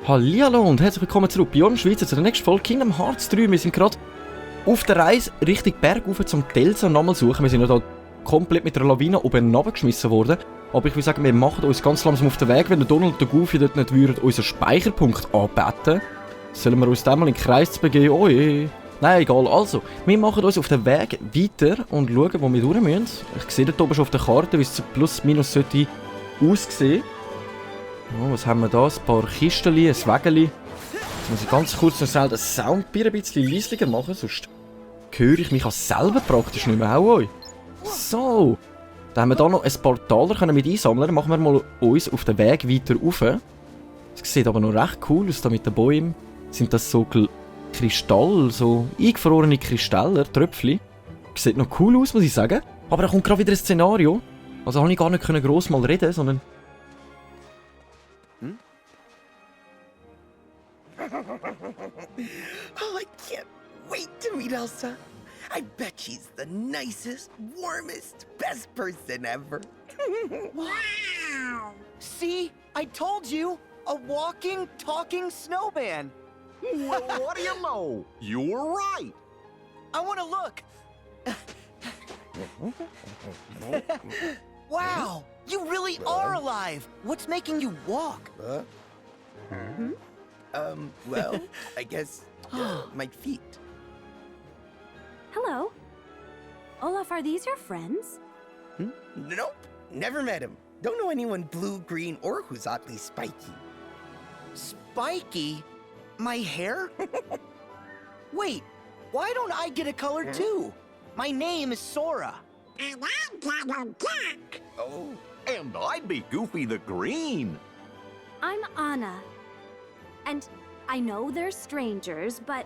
Hallihallo und herzlich willkommen zurück bei Jorn Schweizer zu der nächsten Folge Kingdom Hearts 3. Wir sind gerade auf der Reise Richtung Bergufer zum Telsa nochmal suchen. Wir sind ja da komplett mit der Lawine oben runtergeschmissen worden. Aber ich würde sagen, wir machen uns ganz langsam auf den Weg, wenn der Donald und der Goofy dort nicht würden, unseren Speicherpunkt anbeten. Sollen wir uns dann mal in den Kreis begeben? Oh je. Nein, egal. Also, wir machen uns auf den Weg weiter und schauen, wo wir durch müssen. Ich sehe dort oben schon auf der Karte, wie es plus minus sollte aussehen. Oh, was haben wir da? Ein paar Kisten, ein Wägeli. Jetzt muss ich ganz kurz noch schnell den Sound ein bisschen leislicher machen, sonst höre ich mich selber praktisch nicht mehr. Auch euch. So, dann haben wir hier noch ein paar Taler mit einsammeln. Dann machen wir mal uns auf den Weg weiter rauf. Es sieht aber noch recht cool aus da mit den Bäumen. Sind das so Kristall, so eingefrorene Kristalle, Tröpfchen. Sieht noch cool aus, muss ich sagen. Aber da kommt gerade wieder ein Szenario. Also habe ich gar nicht gross mal reden, sondern... Oh, I can't wait to meet Elsa. I bet she's the nicest, warmest, best person ever. Wow! See? I told you! A walking, talking snowman! Well, what do you know? You're right. I want to look! Wow! You really are alive! What's making you walk? Well, I guess my feet. Hello. Olaf, are these your friends? Nope, never met him. Don't know anyone blue, green, or who's oddly spiky. Spiky? My hair? Wait, why don't I get a color too? My name is Sora. And I'm Donald Duck. Oh, And I'd be Goofy the Green. I'm Anna. And I know they're strangers, but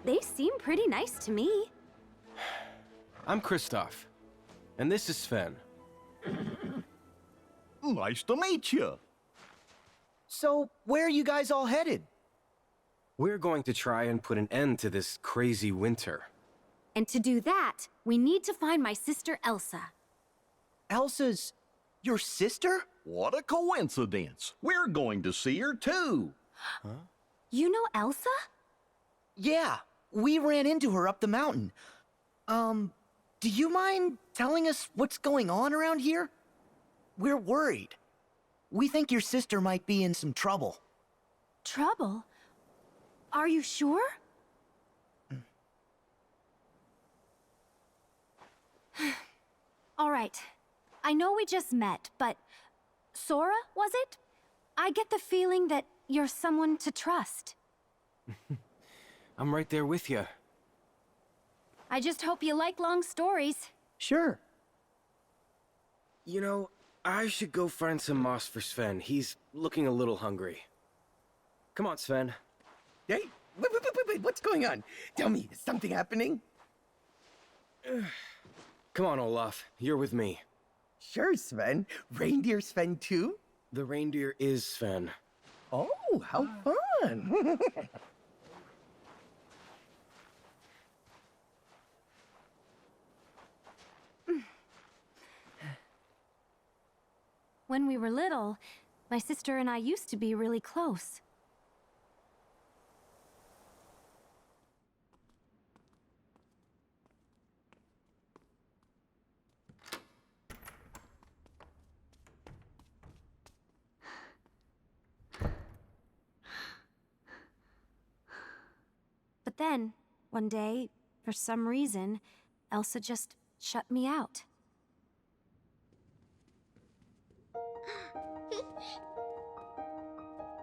they seem pretty nice to me. I'm Kristoff. And this is Sven. Nice to meet you. So, where are you guys all headed? We're going to try and put an end to this crazy winter. And to do that, we need to find my sister Elsa. Elsa's your sister? What a coincidence. We're going to see her too. You know Elsa? Yeah, we ran into her up the mountain. Do you mind telling us what's going on around here? We're worried. We think your sister might be in some trouble. Trouble? Are you sure? All right. I know we just met, but Sora, was it? I get the feeling that you're someone to trust. I'm right there with you. I just hope you like long stories. Sure. You know, I should go find some moss for Sven. He's looking a little hungry. Come on, Sven. hey, wait, what's going on? Tell me, is something happening? Come on, Olaf. You're with me. Sure, Sven. Reindeer Sven too? The reindeer is Sven. Oh, how fun! When we were little, my sister and I used to be really close. But then, one day, for some reason, Elsa just shut me out.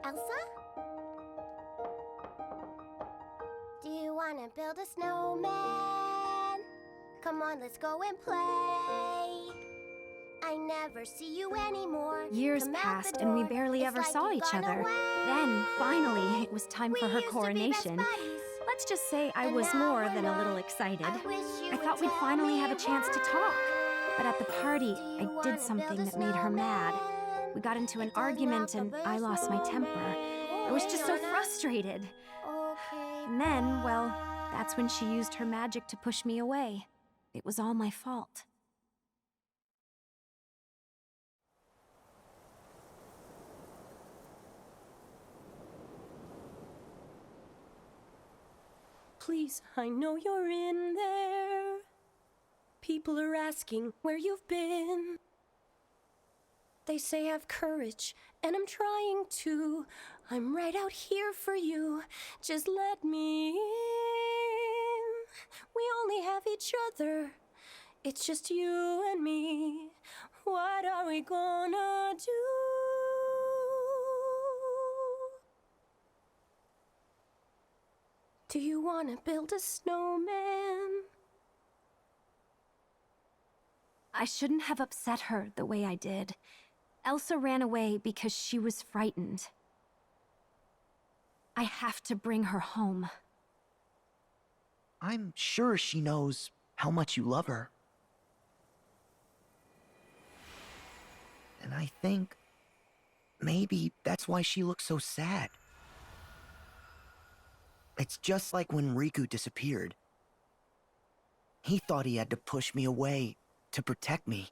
Elsa? Do you want to build a snowman? Come on, let's go and play. I never see you anymore. Years Come out passed the and we door. barely It's ever like saw you've each gone other. away. Then, finally, it was time for We her used to be best coronation. buddies. Let's just say I And was now more we're than a little not. excited. I wish you I would thought we'd tell finally me have a chance to talk. But at the party, Do you I wanna did build something a that made her mad. snowman? We got into an It doesn't argument have and to be I a lost my temper. snowman. I was just so Okay, frustrated. Okay, And then, well, That's when she used her magic to push me away. It was all my fault. Please, I know you're in there. People are asking where you've been. They say have courage, and I'm trying to. I'm right out here for you. Just let me in. We only have each other. It's just you and me. What are we gonna do? Do you wanna build a snowman? I shouldn't have upset her the way I did. Elsa ran away because she was frightened. I have to bring her home. I'm sure she knows how much you love her. And I think maybe that's why she looks so sad. It's just like when Riku disappeared. He thought he had to push me away to protect me.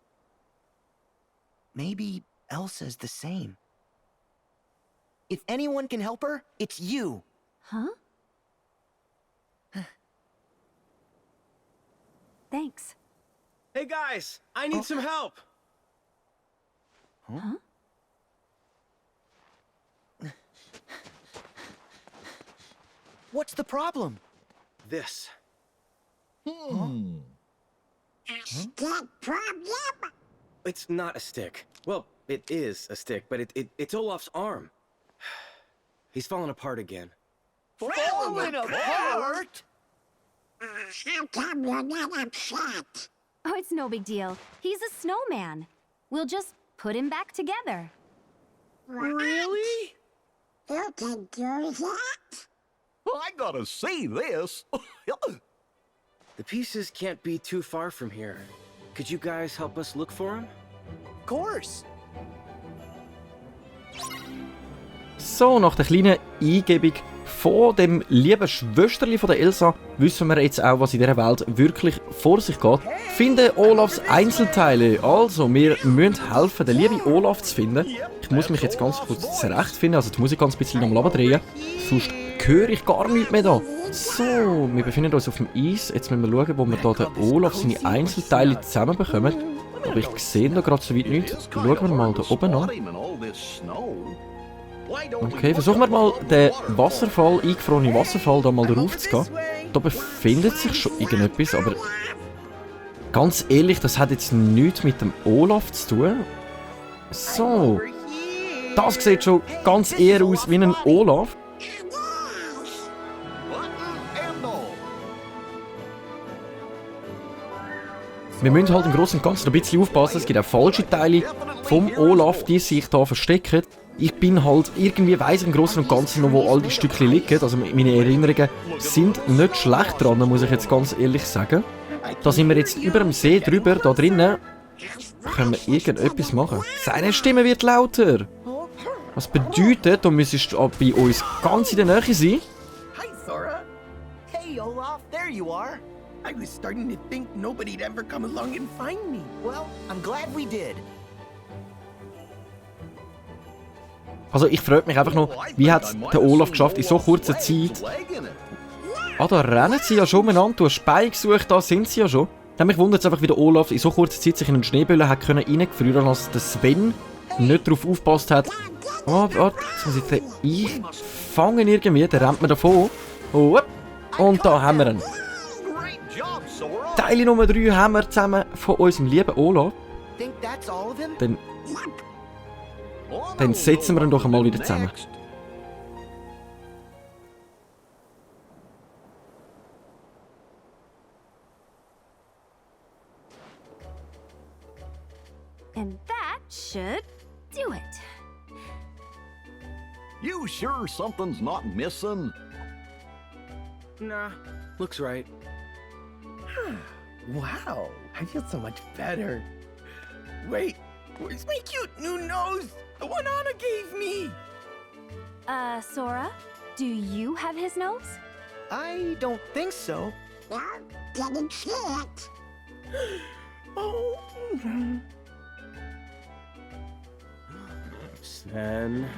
Maybe Elsa's the same. If anyone can help her, it's you. Huh? Thanks. Hey guys, I need some help. Huh? What's the problem? This. It's not a stick. Well, it is a stick, but it's Olaf's arm. He's falling apart again. Falling apart? How come you're not upset? Oh, it's no big deal. He's a snowman. We'll just put him back together. Really? You can do that? I gotta see this. The pieces can't be too far from here. Could you guys help us look for him? Of course. So, nach der kleinen Eingebung von dem lieben Schwesterli von der Elsa wissen wir jetzt auch, was in dieser Welt wirklich vor sich geht. Finden Olafs Einzelteile. Also, wir müssen helfen, den lieben Olaf zu finden. Ich muss mich jetzt ganz kurz zurechtfinden, also die Musik ganz ein bisschen nochmal runterdrehen. Sonst höre ich gar nichts mehr da. So, wir befinden uns auf dem Eis. Jetzt müssen wir schauen, wo wir hier den Olaf seine Einzelteile zusammenbekommen. Aber ich sehe da gerade so weit nichts. Schauen wir mal da oben an. Okay, versuchen wir mal den Wasserfall, eingefrorenen Wasserfall, da mal drauf zu gehen. Da befindet sich schon irgendetwas, aber ganz ehrlich, das hat jetzt nichts mit dem Olaf zu tun. So, das sieht schon ganz eher aus wie ein Olaf. Wir müssen halt im Großen und Ganzen ein bisschen aufpassen, es gibt auch falsche Teile vom Olaf, die sich da verstecken. Ich bin halt, irgendwie weiss im Großen und Ganzen noch, wo all die Stückchen liegen. Also meine Erinnerungen sind nicht schlecht dran, muss ich jetzt ganz ehrlich sagen. Da sind wir jetzt über dem See drüber, da drinnen können wir irgendetwas machen. Seine Stimme wird lauter. Was bedeutet, du müsstest bei uns ganz in der Nähe sein. Hi, Sora. Hey, Olaf, there you are. I was starting to think nobody'd ever come along and find me. Well, I'm glad we did. Also ich frage mich einfach noch, wie hat der Olaf geschafft in so kurzer Zeit? Ah, da rennen sie ja schon umeinander, du hast Beine gesucht, da sind sie ja schon. Dann mich wundert es einfach, wie der Olaf in so kurzer Zeit sich in einen Schneeböller hat reingefrieren, als der Sven nicht darauf aufgepasst hat. Oh, warte, jetzt muss ich den einfangen irgendwie, dann rennt man davon. Oh, und da haben wir ihn. Teil Nummer 3 haben wir zusammen von unserem lieben Olaf. Think that's all of him? Dann setzen wir ihn doch einmal wieder zusammen. And that should do it. You sure something's not missing? Nah, looks right. Wow, I feel so much better. Wait, where's my cute new nose? The one Anna gave me! Sora, do you have his nose? I don't think so. Sven.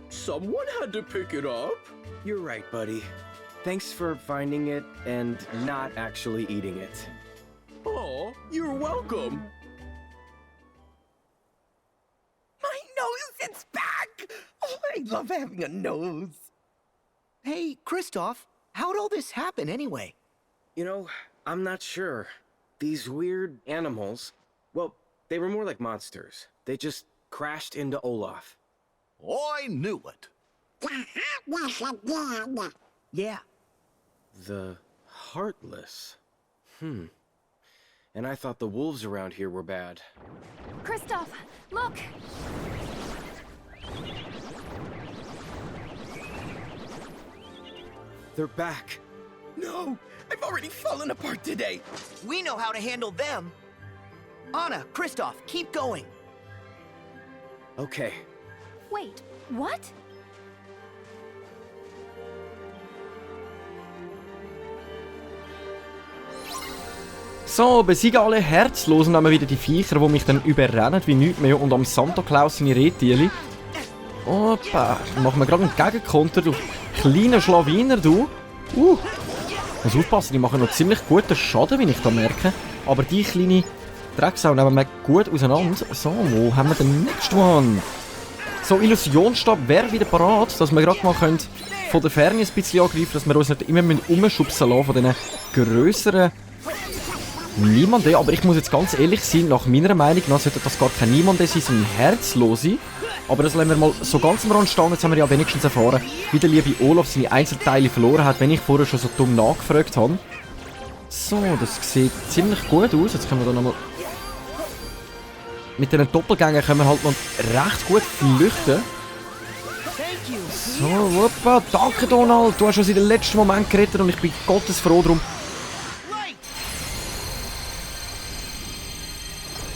Someone had to pick it up. You're right, buddy. Thanks for finding it and not actually eating it. Oh, you're welcome. My nose, it's back! Oh, I love having a nose. Hey, Kristoff, how'd all this happen anyway? You know, I'm not sure. These weird animals, well, they were more like monsters. They just crashed into Olaf. I knew it. Yeah. The Heartless. And I thought the wolves around here were bad. Kristoff, look! They're back. No, I've already fallen apart today. We know how to handle them. Anna, Kristoff, keep going. Okay. Wait, what? So, besiegen alle Herzlosen haben wir wieder die Viecher, die mich dann überrennen wie nichts mehr und am Santa Claus seine Rehtiere. Opa, dann machen wir gerade einen Gegenkonter, du kleiner Schlawiner, du. Muss aufpassen, die machen noch ziemlich guten Schaden, wie ich da merke. Aber die kleine Drecksau nehmen wir gut auseinander. So, wo haben wir den nächsten One? So, Illusionsstab wäre wieder parat, dass wir gerade mal von der Ferne ein bisschen angreifen können, dass wir uns nicht immer umschubsen lassen von diesen grösseren Niemanden. Aber ich muss jetzt ganz ehrlich sein, nach meiner Meinung nach sollte das gar kein Niemanden sein, sondern Herzlose. Aber das lassen wir mal so ganz am Rand stehen. Jetzt haben wir ja wenigstens erfahren, wie der liebe Olaf seine Einzelteile verloren hat, wenn ich vorher schon so dumm nachgefragt habe. So, das sieht ziemlich gut aus. Jetzt können wir da nochmal... Mit diesen Doppelgängen können wir halt noch recht gut flüchten. So, wuppa, danke Donald. Du hast uns in den letzten Moment gerettet und ich bin gottesfroh drum.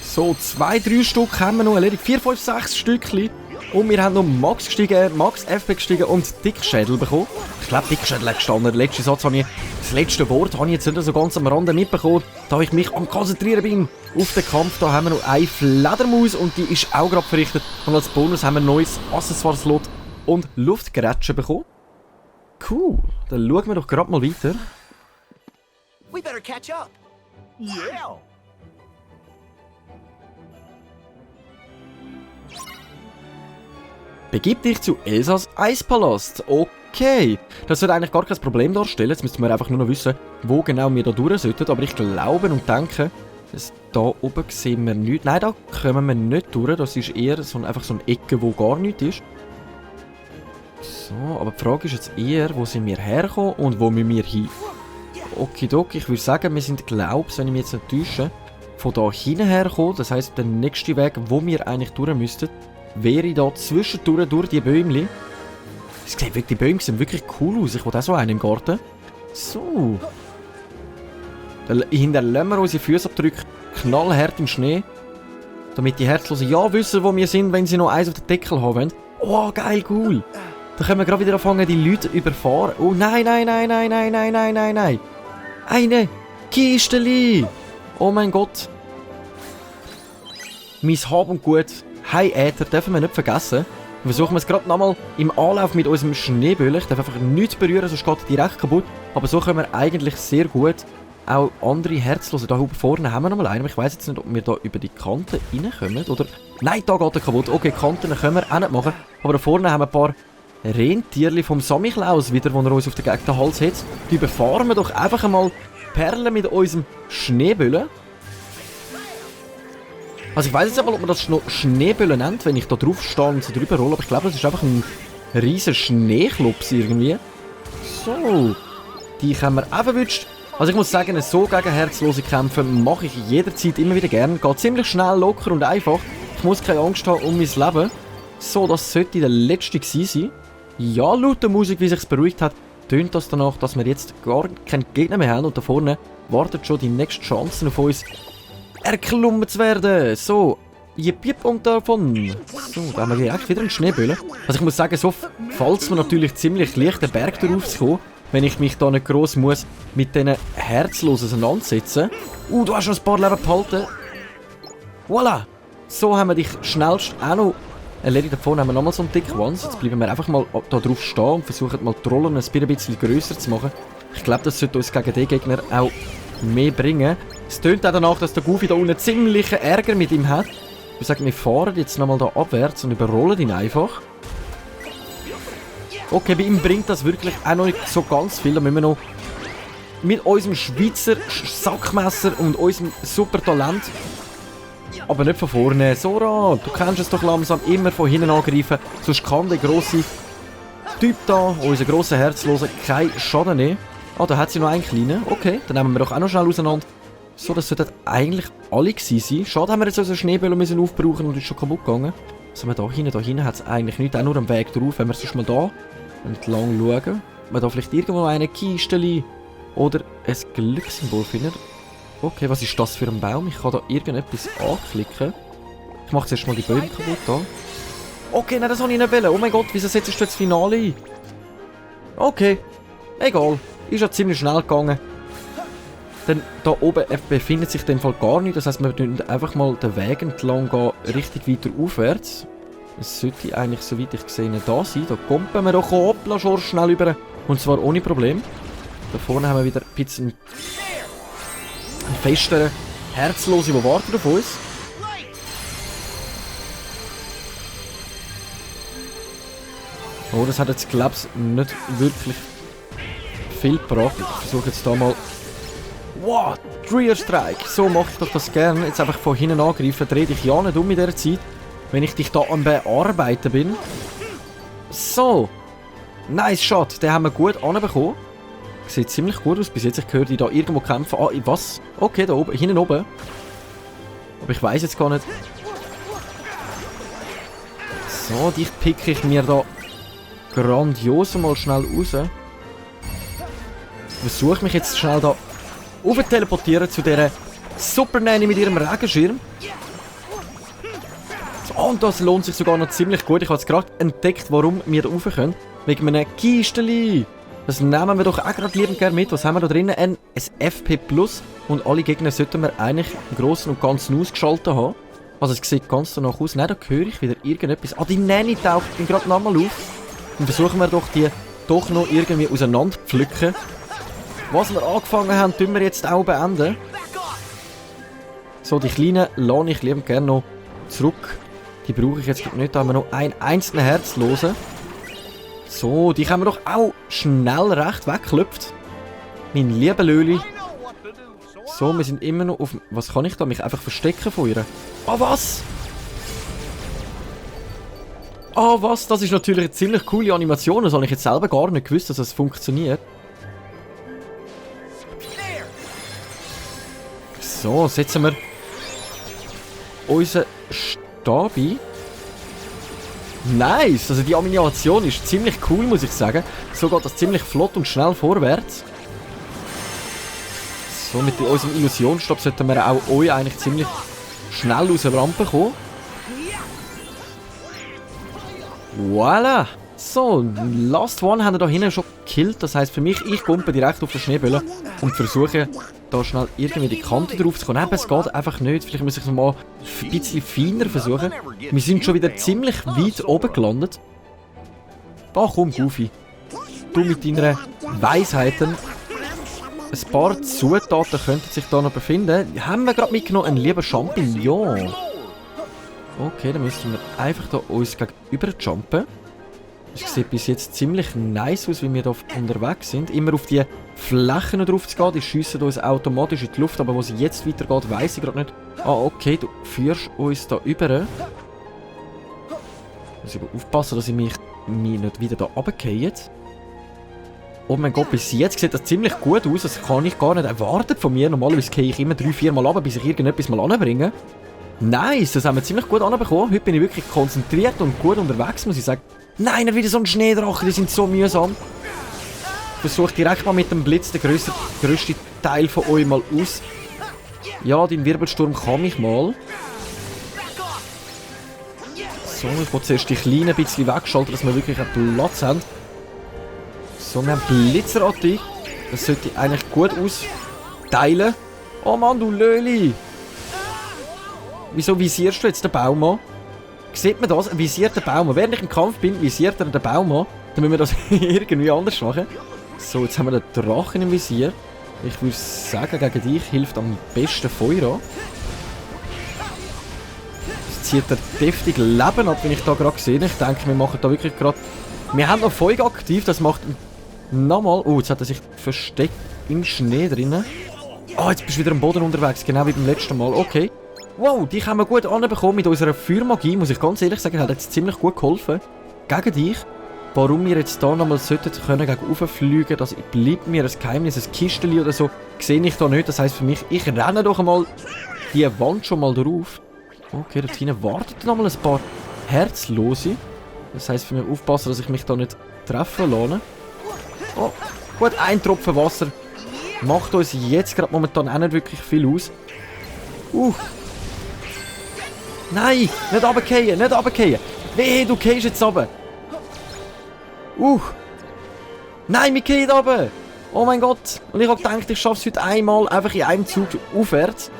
So, 2-3 Stück haben wir noch erledigt. 4, 5, 6 Stückchen. Und wir haben noch Max gestiegen, Max FP gestiegen und Dickschädel bekommen. Ich glaube, Dickschädel hat gestanden. Der letzte Satz habe ich, das letzte Wort habe ich jetzt nicht so ganz am Rande mitbekommen, da ich mich am Konzentrieren bin auf den Kampf. Da haben wir noch eine Fledermaus und die ist auch gerade verrichtet. Und als Bonus haben wir ein neues Accessoire-Slot und Luftgerätsche bekommen. Cool, dann schauen wir doch gerade mal weiter. We better catch up. Yeah. Begib dich zu Elsas Eispalast. Okay. Das wird eigentlich gar kein Problem darstellen. Jetzt müssten wir einfach nur noch wissen, wo genau wir da durch sollten. Aber ich glaube und denke, dass da oben sehen wir nichts. Nein, da kommen wir nicht durch. Das ist eher einfach so eine Ecke, wo gar nichts ist. So, aber die Frage ist jetzt eher, wo sind wir hergekommen und wo müssen wir hin? Okidoki, ich würde sagen, wir sind, glaube ich, wenn ich mich jetzt nicht täusche, von da hinten hergekommen. Das heisst, der nächste Weg, wo wir eigentlich durch müssten, wäre da zwischendurch durch die Bäumchen. Die Bäume sehen wirklich cool aus. Ich will auch so einen im Garten. So. Dann hinterlassen wir unsere Fußabdrücke knallhart im Schnee. Damit die Herzlosen ja wissen, wo wir sind, wenn sie noch eins auf den Deckel haben wollen. Oh, geil, cool. Dann können wir gerade wieder anfangen, die Leute überfahren. Oh, nein, nein, nein, nein, nein, nein, nein, nein, nein. Eine Kisteli. Oh mein Gott. Mein Hab und Gut. Hi Äther, dürfen wir nicht vergessen. Wir versuchen es gerade nochmal im Anlauf mit unserem Schneeböller. Ich darf einfach nichts berühren, sonst geht er direkt kaputt. Aber so können wir eigentlich sehr gut auch andere Herzlose. Da vorne haben wir nochmal einen. Ich weiss jetzt nicht, ob wir da über die Kante reinkommen. Oder... Nein, da geht er kaputt. Okay, Kanten können wir auch nicht machen. Aber da vorne haben wir ein paar Rentierli vom Samichlaus wieder, die er uns auf den Hals hat. Die überfahren wir doch einfach einmal Perlen mit unserem Schneeböller. Also ich weiss jetzt einmal, ob man das noch Schneeböller nennt, wenn ich da drauf stehe und so drüber rolle. Aber ich glaube, das ist einfach ein riesen Schneeklops irgendwie. So. Die haben wir auch verwünscht. Also ich muss sagen, so gegen herzlose Kämpfe mache ich jederzeit immer wieder gerne. Geht ziemlich schnell, locker und einfach. Ich muss keine Angst haben um mein Leben. So, das sollte der letzte gewesen sein. Ja, laut der Musik, wie sich's beruhigt hat, tönt das danach, dass wir jetzt gar keinen Gegner mehr haben. Und da vorne wartet schon die nächste Chance auf uns, erklommen zu werden. So, Jip, jip und davon. So, da haben wir direkt wieder einen Schneeböller. Also ich muss sagen, so fällt es mir natürlich ziemlich leicht, den Berg darauf zu kommen, wenn ich mich da nicht gross muss mit diesen herzlos auseinandersetzen. Du hast noch ein paar Leben behalten. Voilà! So haben wir dich schnellst auch noch erledigt. Davon haben wir nochmal so einen dicken Wanz. Jetzt bleiben wir einfach mal da drauf stehen und versuchen mal die Rollen ein bisschen grösser zu machen. Ich glaube, das sollte uns gegen den Gegner auch mehr bringen. Es tönt auch danach, dass der Goofy da unten ziemlichen Ärger mit ihm hat. Ich würde sagen, wir fahren jetzt nochmal da abwärts und überrollen ihn einfach. Okay, bei ihm bringt das wirklich auch noch nicht so ganz viel. Da müssen wir noch mit unserem Schweizer Sackmesser und unserem super Talent, aber nicht von vorne. Sora, du kennst es doch langsam, immer von hinten angreifen. Sonst kann der grosse Typ da, unser grosser Herzloser, keinen Schaden nehmen. Ah, da hat sie noch einen kleinen. Okay, dann nehmen wir doch auch noch schnell auseinander. So, das sollten eigentlich alle gewesen sein. Schade, haben wir jetzt unseren Schneeböller müssen aufbrauchen und ist schon kaputt gegangen. Was haben wir da hinten? Da hinten hat es eigentlich nichts, auch nur am Weg drauf. Wenn wir sonst mal da entlang schauen, wir da vielleicht irgendwo eine Kiste oder ein Glückssymbol finden. Okay, was ist das für ein Baum? Ich kann da irgendetwas anklicken. Ich mache zuerst mal die Bäume kaputt da. Okay, nein, das habe ich nicht wollen. Oh mein Gott, wieso setzt du jetzt das Finale ein? Okay, egal. Ist ja ziemlich schnell gegangen. Denn da oben befindet sich in dem Fall gar nicht. Das heisst, wir müssen einfach mal den Weg entlang gehen, richtig weiter aufwärts. Es sollte eigentlich, soweit ich gesehen habe, da sein. Da kommen wir doch hoppla schon schnell über. Und zwar ohne Problem. Da vorne haben wir wieder ein bisschen einen festeren Herzlose, die warten auf uns. Oh, das hat jetzt, glaube ich, nicht wirklich viel gebracht. Ich versuche jetzt da mal... Wow, Trigger Strike! So mache ich doch das gerne. Jetzt einfach von hinten angreifen. Dreh dich ja nicht um in dieser Zeit, wenn ich dich da am Bearbeiten bin. So. Nice Shot. Den haben wir gut anbekommen. Sieht ziemlich gut aus. Bis jetzt, ich höre die da irgendwo kämpfen. Ah, was? Okay, da oben. Hinten oben. Aber ich weiß jetzt gar nicht. So, dich picke ich mir da grandios mal schnell raus. Ich versuche mich jetzt schnell da rauf teleportieren zu dieser Super Nanny mit ihrem Regenschirm. So, und das lohnt sich sogar noch ziemlich gut. Ich habe jetzt gerade entdeckt, warum wir da rauf können. Wegen einem Kisteli. Das nehmen wir doch auch gerade liebend gerne mit. Was haben wir da drinnen? Ein FP+. Und alle Gegner sollten wir eigentlich im Großen und Ganzen ausgeschaltet haben. Also es sieht ganz danach aus. Nein, da höre ich wieder irgendetwas. Ah, die Nanny taucht gerade nochmal auf. Und versuchen wir doch die doch noch irgendwie auseinander pflücken. Was wir angefangen haben, tun wir jetzt auch beenden. So, die Kleinen lasse ich liebend gerne noch zurück. Die brauche ich jetzt nicht, da haben wir noch einen einzelnen Herzlosen. So, die können wir doch auch schnell recht wegklopft. Mein lieber Löli. So, wir sind immer noch auf... Was kann ich da? Mich einfach verstecken von ihr? Ah, was? Ah, was? Das ist natürlich eine ziemlich coole Animation. Das habe ich jetzt selber gar nicht gewusst, dass das funktioniert. So, setzen wir unseren Stab ein. Nice! Also die Animation ist ziemlich cool, muss ich sagen. So geht das ziemlich flott und schnell vorwärts. So, mit unserem Illusionsstab sollten wir auch euch eigentlich ziemlich schnell aus der Rampe kommen. Voilà! So, Last One haben wir da hinten schon gekillt. Das heisst für mich, ich pumpe direkt auf den Schneeböller und versuche da schnell irgendwie die Kante drauf zu kommen. Aber es geht einfach nicht. Vielleicht muss ich es mal ein bisschen feiner versuchen. Wir sind schon wieder ziemlich weit oben gelandet. Da komm, Goofy. Du mit deinen Weisheiten. Ein paar Zutaten könnten sich da noch befinden. Haben wir gerade mitgenommen? Ein lieber Champignon. Okay, dann müssen wir einfach da uns gegenüber jumpen. Es sieht bis jetzt ziemlich nice aus, wie wir da unterwegs sind. Immer auf die Flächen drauf zu gehen, die schiessen uns automatisch in die Luft, aber wo es jetzt weitergeht, weiss ich gerade nicht. Ah, okay, du führst uns da über. Ich muss aber aufpassen, dass ich mich nicht wieder da runtergehe. Oh mein Gott, bis jetzt sieht das ziemlich gut aus, das kann ich gar nicht erwarten von mir. Normalerweise gehe ich immer 3-4 Mal runter, bis ich irgendetwas mal anbringe. Nice, das haben wir ziemlich gut anbekommen. Heute bin ich wirklich konzentriert und gut unterwegs, muss ich sagen. Nein, er wieder so ein Schneedrache, die sind so mühsam. Ich versuche direkt mal mit dem Blitz den grössten Teil von euch mal aus. Ja, dein Wirbelsturm kann mich mal. So, ich will zuerst die Kleinen ein bisschen wegschalten, dass wir wirklich einen Platz haben. So, wir haben Blitzeranti. Das sollte eigentlich gut austeilen. Oh Mann, du Löli! Wieso visierst du jetzt den Baum an? Sieht man das? Visiert den Baum an. Während ich im Kampf bin, visiert er den Baum an. Dann müssen wir das irgendwie anders machen. So, jetzt haben wir den Drachen im Visier. Ich würde sagen, gegen dich hilft am besten Feuer an. Das zieht er deftig Leben ab, wenn ich da gerade sehe. Ich denke, wir machen da wirklich gerade... Wir haben noch Feuer aktiv, das macht nochmal... Oh, jetzt hat er sich versteckt im Schnee drinnen. Ah, jetzt bist du wieder am Boden unterwegs, genau wie beim letzten Mal. Okay. Wow, die haben wir gut anbekommen mit unserer Feuermagie, muss ich ganz ehrlich sagen, hat jetzt ziemlich gut geholfen. Gegen dich. Warum wir jetzt da nochmal sollten können gegen fliegen, das bleibt mir ein Geheimnis, ein Kisteli oder so, sehe ich da nicht. Das heisst für mich, ich renne doch einmal die Wand schon mal drauf. Okay, dort hinten wartet nochmal ein paar Herzlose. Das heisst für mich aufpassen, dass ich mich da nicht treffen lasse. Oh, gut, ein Tropfen Wasser macht uns jetzt gerade momentan auch nicht wirklich viel aus. Nein, nicht runterfallen, nicht runterfallen. Wehe, du gehst jetzt runter. Nein, wir gehen runter. Oh mein Gott. Und ich habe gedacht, ich schaffe es heute einmal einfach in einem Zug aufwärts.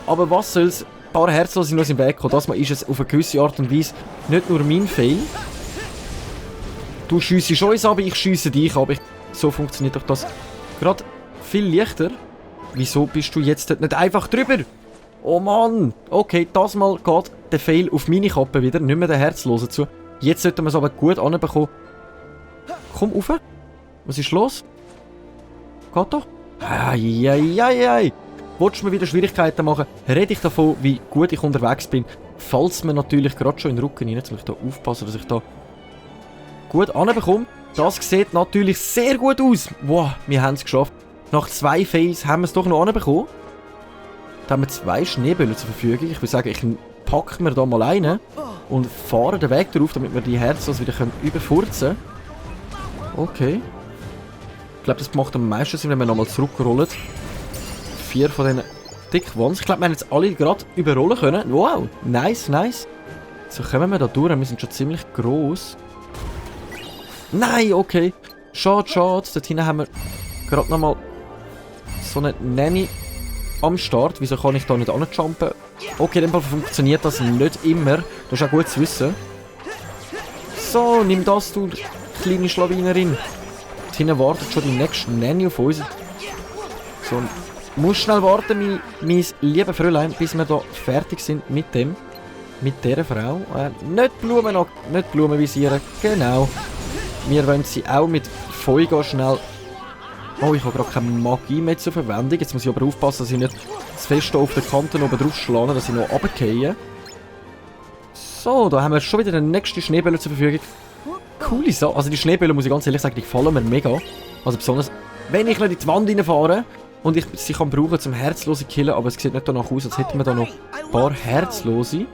Aber was soll's? Ein paar Herzlose sind uns im Weg gekommen. Das Mal ist es auf eine gewisse Art und Weise nicht nur mein Fail. Du schiessest uns ab, ich schiesse dich ab. So funktioniert doch das gerade viel leichter. Wieso bist du jetzt dort nicht einfach drüber? Oh Mann. Okay, das Mal geht der Fail auf meine Kappe wieder. Nicht mehr der Herzlose zu. Jetzt sollten wir es aber gut anbekommen. Komm rauf. Was ist los? Geht doch? Eieieiei. Wolltest du mir wieder Schwierigkeiten machen? Rede ich davon, wie gut ich unterwegs bin. Falls mir natürlich gerade schon in den Rücken rein. Jetzt muss ich da aufpassen, dass ich da gut anbekomme. Das sieht natürlich sehr gut aus. Wow, wir haben es geschafft. Nach 2 Fails haben wir es doch noch anbekommen. Da haben wir 2 Schneebälle zur Verfügung. Ich würde sagen, ich packe mir da mal einen und fahre den Weg drauf, damit wir die Herzen wieder überfurzen können. Okay. Ich glaube, das macht am meisten Sinn, wenn wir nochmal zurückrollen. 4 von diesen Dickwands. Ich glaube, wir haben jetzt alle gerade überrollen können. Wow, nice, nice. So kommen wir da durch. Wir sind schon ziemlich gross. Nein, okay. Schade, schade. Dort hinten haben wir gerade nochmal so eine Nanny am Start. Wieso kann ich da nicht anjumpen? Okay, in dem Fall funktioniert das nicht immer. Das ist auch gut zu wissen. So, nimm das, du kleine Schlawinerin. Dort hinten wartet schon die nächste Nanny auf uns. So, muss schnell warten, mein liebes Fräulein, bis wir da fertig sind mit dem. Mit dieser Frau. Nicht Blumen, nicht Blumen visieren. Genau. Wir wollen sie auch mit Feuer schnell... Oh, ich habe gerade keine Magie mehr zur Verwendung. Jetzt muss ich aber aufpassen, dass ich nicht das Fest auf den Kanten oben drauf schlage, dass ich noch runterfallen. So, da haben wir schon wieder den nächsten Schneebälle zur Verfügung. Coole Sache. Also die Schneebälle, muss ich ganz ehrlich sagen, die gefallen mir mega. Also besonders, wenn ich noch in die Wand reinfahre und ich sie kann brauchen zum Herzlose killen, aber es sieht nicht danach aus, als hätten wir da noch ein paar Herzlose.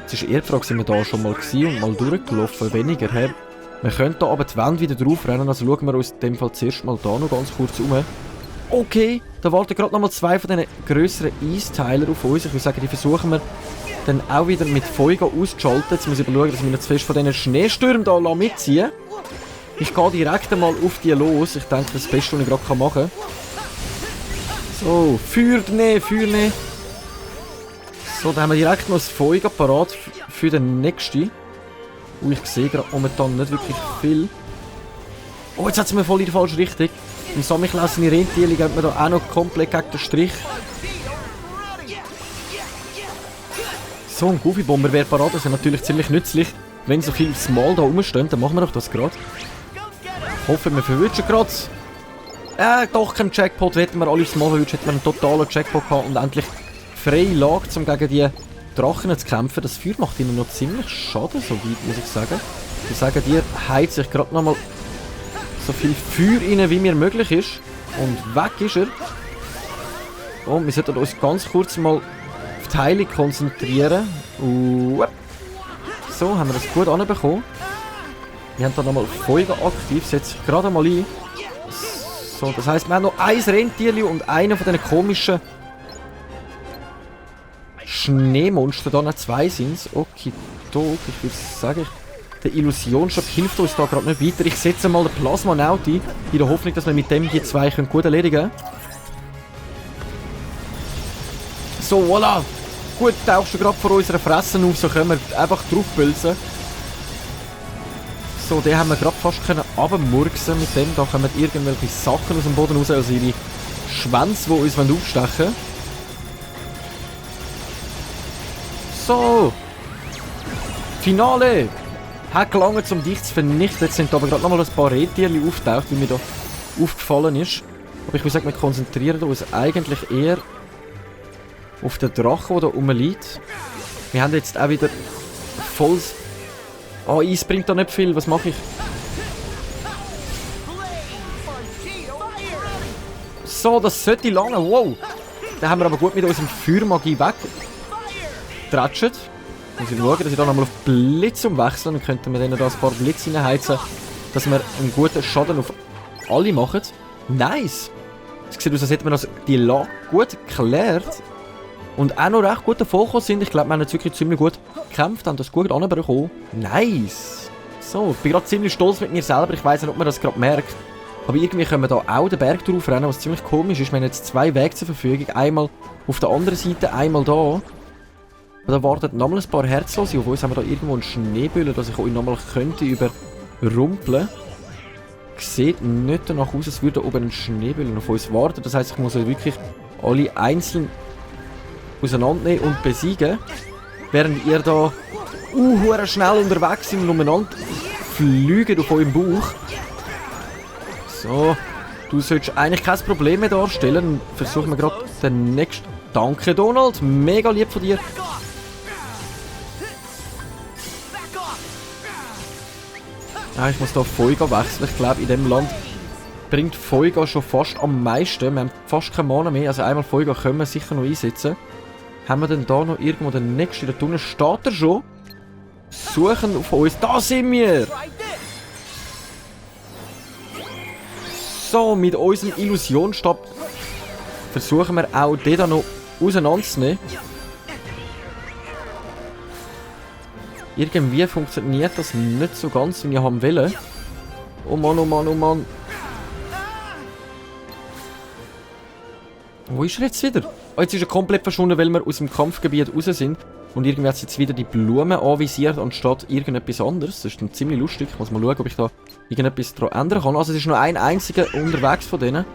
Es ist eher die Frage, sind wir da schon mal gewesen und mal durchgelaufen, weniger her. Wir können da aber die Wände wieder drauf rennen, also schauen wir uns in dem Fall zuerst mal da noch ganz kurz um. Okay, da warten gerade nochmal 2 von diesen grösseren Eisteiler auf uns. Ich würde sagen, die versuchen wir dann auch wieder mit Feuer auszuschalten. Jetzt muss ich aber schauen, dass wir nicht zu fest von diesen Schneestürmen hier mitziehen. Ich gehe direkt einmal auf die los. Ich denke, das Beste, was ich gerade machen kann. So, Feuer nehmen. So, dann haben wir direkt noch das Feuer parat für den nächsten. Ich sehe gerade momentan nicht wirklich viel. Oh, jetzt hat es mir voll in die falsche Richtung. Im Samichlausene Rentierli geht man da auch noch komplett gegen den Strich. So, ein Goofy-Bomber wäre parat. Das wäre natürlich ziemlich nützlich. Wenn so viel Small da rumstehen, dann machen wir doch das gerade. Ich hoffe, wir verwünschen gerade. Doch kein Jackpot. Hätten wir alle Small verwünscht, hätten wir einen totalen Jackpot gehabt und endlich freie Lage, um gegen die Drachen zu kämpfen. Das Feuer macht ihnen noch ziemlich Schaden, so weit, muss ich sagen. Ich sage dir, heizt sich gerade nochmal so viel Feuer rein, wie mir möglich ist. Und weg ist er. Und wir sollten uns ganz kurz mal auf die Heilung konzentrieren. So, haben wir das gut anbekommen. Wir haben da nochmal Feuer aktiv, setze ich gerade mal ein. So, das heisst, wir haben noch ein Rentier und einen von diesen komischen Schneemonster da, noch 2 sind es. Okay, ich würde sagen, der Illusionsstab hilft uns da gerade nicht weiter. Ich setze mal den Plasma-Naut ein, in der Hoffnung, dass wir mit dem die 2 gut erledigen können. So, voilà! Gut, tauchst du gerade vor unserer Fresse auf, so können wir einfach draufpülsen. So, den haben wir gerade fast können runtermurksen mit dem. Da kommen irgendwelche Sachen aus dem Boden raus, also ihre Schwänze, die uns aufstechen wollen. So! Finale! Hat gelangt, um dich zu vernichten. Jetzt sind aber gerade nochmal ein paar Rentierchen auftaucht, wie mir da aufgefallen ist. Aber ich würde sagen, wir konzentrieren uns eigentlich eher auf den Drachen, der da rumliegt. Wir haben jetzt auch wieder volles... Ah, Eis bringt da nicht viel. Was mache ich? So, das sollte lange. Wow! Den haben wir aber gut mit unserem Feuermagie weggetratscht. Muss ich schauen, dass ich da nochmal auf Blitz umwechseln. Dann könnten wir denen da ein paar Blitz reinheizen, dass wir einen guten Schaden auf alle machen. Nice! Es sieht aus, als hätten wir das die Lage gut geklärt. Und auch noch recht gut davon gekommen sind. Ich glaube, wir haben jetzt wirklich ziemlich gut gekämpft, haben das gut anbekommen. Nice! So, ich bin gerade ziemlich stolz mit mir selber. Ich weiss nicht, ob man das gerade merkt. Aber irgendwie können wir da auch den Berg drauf rennen, was ziemlich komisch ist. Wir haben jetzt 2 Wege zur Verfügung. Einmal auf der anderen Seite, einmal da. Und da warten nochmal ein paar Herzlose auf uns. Haben wir da irgendwo einen Schneebüller, dass ich euch nochmal könnte überrumpeln. Sieht nicht danach aus, als würde da oben ein Schneebüller auf uns warten. Das heisst, ich muss euch wirklich alle einzeln auseinandernehmen und besiegen. Während ihr da schnell unterwegs sind und umeinander fliegen auf eurem Bauch. So, du solltest eigentlich kein Problem mehr darstellen. Versuchen wir gerade den nächsten. Danke, Donald. Mega lieb von dir. Ja, ich muss da Feuga wechseln. Ich glaube, in diesem Land bringt Feuga schon fast am meisten. Wir haben fast keine Mana mehr. Also einmal Feuga können wir sicher noch einsetzen. Haben wir denn da noch irgendwo den nächsten? Da unten steht er schon. Suchen auf uns. Da sind wir! So, mit unserem Illusionsstab versuchen wir auch den da noch auseinanderzunehmen. Irgendwie funktioniert das nicht so ganz, wie ich haben will. Oh Mann, oh Mann, oh Mann. Wo ist er jetzt wieder? Oh, jetzt ist er komplett verschwunden, weil wir aus dem Kampfgebiet raus sind. Und irgendwie hat jetzt wieder die Blume anvisiert, anstatt irgendetwas anderes. Das ist dann ziemlich lustig. Ich muss mal schauen, ob ich da irgendetwas daran ändern kann. Also es ist nur ein einziger unterwegs von denen.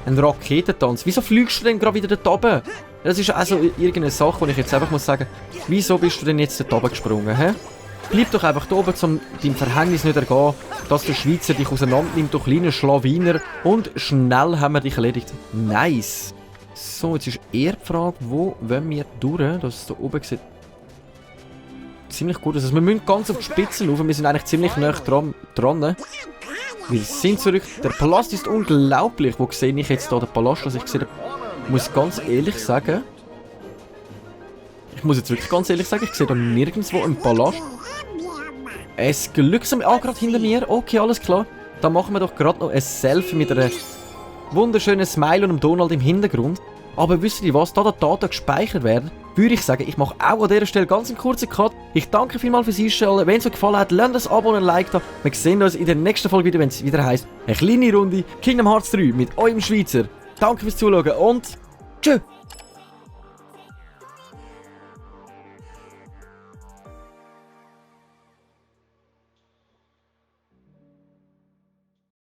Ein Raketentanz. Wieso fliegst du denn gerade wieder dort oben? Das ist also irgendeine Sache, wo ich jetzt einfach muss sagen, wieso bist du denn jetzt dort oben gesprungen, hä? Bleib doch einfach da oben, um deinem Verhängnis nicht ergehen, dass der Schweizer dich auseinandernimmt, du kleiner Schlawiner. Und schnell haben wir dich erledigt. Nice. So, jetzt ist eher die Frage, wo wollen wir durch? Das da oben sieht ziemlich gut aus. Also wir müssen ganz auf die Spitze laufen, wir sind eigentlich ziemlich nah dran. Wir sind zurück. Der Palast ist unglaublich. Wo sehe ich jetzt da den Palast? Also ich sehe, muss ganz ehrlich sagen, ich sehe da nirgendwo einen Palast. Es glückt ah, gerade hinter mir. Okay, alles klar. Dann machen wir doch gerade noch ein Selfie mit einer wunderschönen Smile und einem Donald im Hintergrund. Aber wisst ihr was, da die Daten gespeichert werden, würde ich sagen, ich mache auch an dieser Stelle ganz einen kurzen Cut. Ich danke vielmals fürs Einstellen. Wenn es euch gefallen hat, lasst ein Abo und ein Like da. Wir sehen uns in der nächsten Folge wieder, wenn es wieder heisst, eine kleine Runde Kingdom Hearts 3 mit eurem Schweizer. Danke fürs Zuschauen und tschüss!